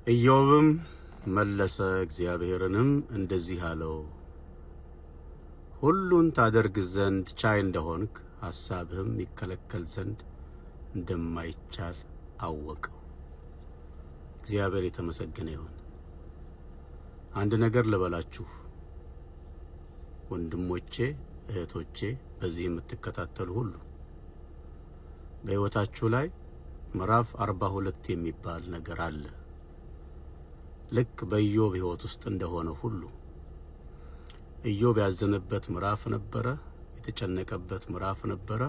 ኢዮብም መለሰ እግዚአብሔርንም እንደዚህ አለው፣ ሁሉን ታደርግ ዘንድ ቻይ እንደሆንክ ሐሳብህም ይከለከል ዘንድ እንደማይቻል አወቅሁ። እግዚአብሔር የተመሰገነ ይሁን። አንድ ነገር ልበላችሁ ወንድሞቼ፣ እህቶቼ፣ በዚህ የምትከታተሉ ሁሉ በሕይወታችሁ ላይ ምዕራፍ 42 የሚባል ነገር አለ። ልክ በኢዮብ ሕይወት ውስጥ እንደሆነ ሁሉ ኢዮብ ያዘነበት ምዕራፍ ነበረ፣ የተጨነቀበት ምዕራፍ ነበረ፣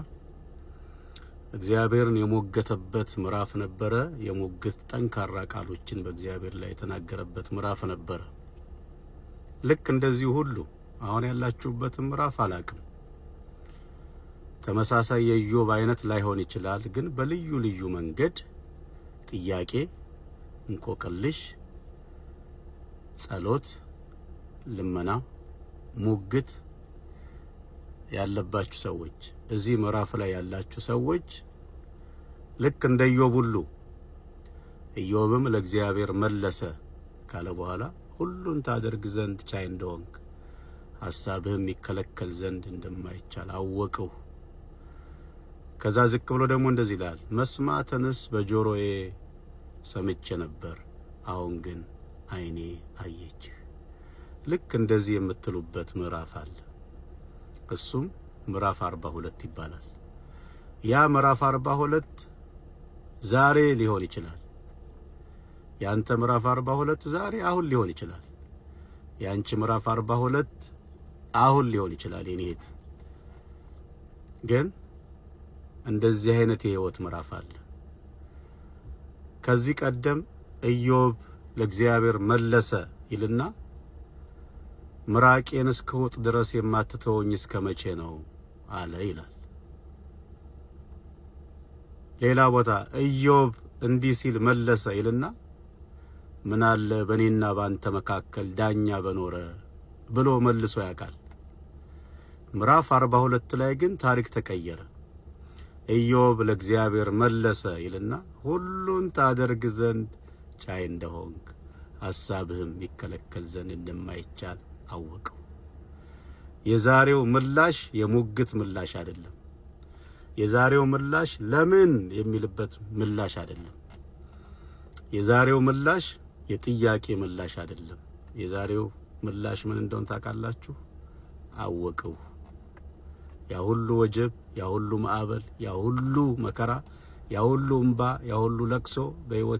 እግዚአብሔርን የሞገተበት ምዕራፍ ነበረ። የሞግት ጠንካራ ቃሎችን በእግዚአብሔር ላይ የተናገረበት ምዕራፍ ነበረ። ልክ እንደዚሁ ሁሉ አሁን ያላችሁበትን ምዕራፍ አላቅም። ተመሳሳይ የኢዮብ አይነት ላይሆን ይችላል፣ ግን በልዩ ልዩ መንገድ ጥያቄ፣ እንቆቅልሽ፣ ጸሎት፣ ልመና፣ ሙግት ያለባችሁ ሰዎች፣ እዚህ ምዕራፍ ላይ ያላችሁ ሰዎች ልክ እንደ ኢዮብ ሁሉ ኢዮብም ለእግዚአብሔር መለሰ ካለ በኋላ ሁሉን ታደርግ ዘንድ ቻይ እንደሆንክ ሐሳብህም ይከለከል ዘንድ እንደማይቻል አወቅሁ። ከዛ ዝቅ ብሎ ደግሞ እንደዚህ ይላል፣ መስማትንስ በጆሮዬ ሰምቼ ነበር፣ አሁን ግን ዓይኔ አየችህ። ልክ እንደዚህ የምትሉበት ምዕራፍ አለ። እሱም ምዕራፍ 42 ይባላል። ያ ምዕራፍ 42 ዛሬ ሊሆን ይችላል። ያንተ ምዕራፍ 42 ዛሬ አሁን ሊሆን ይችላል። ያንቺ ምዕራፍ 42 አሁን ሊሆን ይችላል። የኔ እህት ግን እንደዚህ አይነት የህይወት ምዕራፍ አለ። ከዚህ ቀደም ኢዮብ ለእግዚአብሔር መለሰ ይልና ምራቄን እስክውጥ ድረስ የማትተወኝ እስከ መቼ ነው አለ ይላል። ሌላ ቦታ ኢዮብ እንዲህ ሲል መለሰ ይልና ምን አለ በእኔና ባንተ መካከል ዳኛ በኖረ ብሎ መልሶ ያውቃል። ምዕራፍ 42 ላይ ግን ታሪክ ተቀየረ። ኢዮብ ለእግዚአብሔር መለሰ ይልና ሁሉን ታደርግ ዘንድ ቻይ እንደሆንክ ሐሳብህም ይከለከል ዘንድ እንደማይቻል አወቅሁ። የዛሬው ምላሽ የሙግት ምላሽ አይደለም። የዛሬው ምላሽ ለምን የሚልበት ምላሽ አይደለም። የዛሬው ምላሽ የጥያቄ ምላሽ አይደለም። የዛሬው ምላሽ ምን እንደሆነ ታውቃላችሁ? አወቅሁ። ያ ሁሉ ወጀብ፣ ያ ሁሉ ማዕበል፣ ያ ሁሉ መከራ፣ ያ ሁሉ እምባ፣ ያ ሁሉ ለቅሶ በሕይወት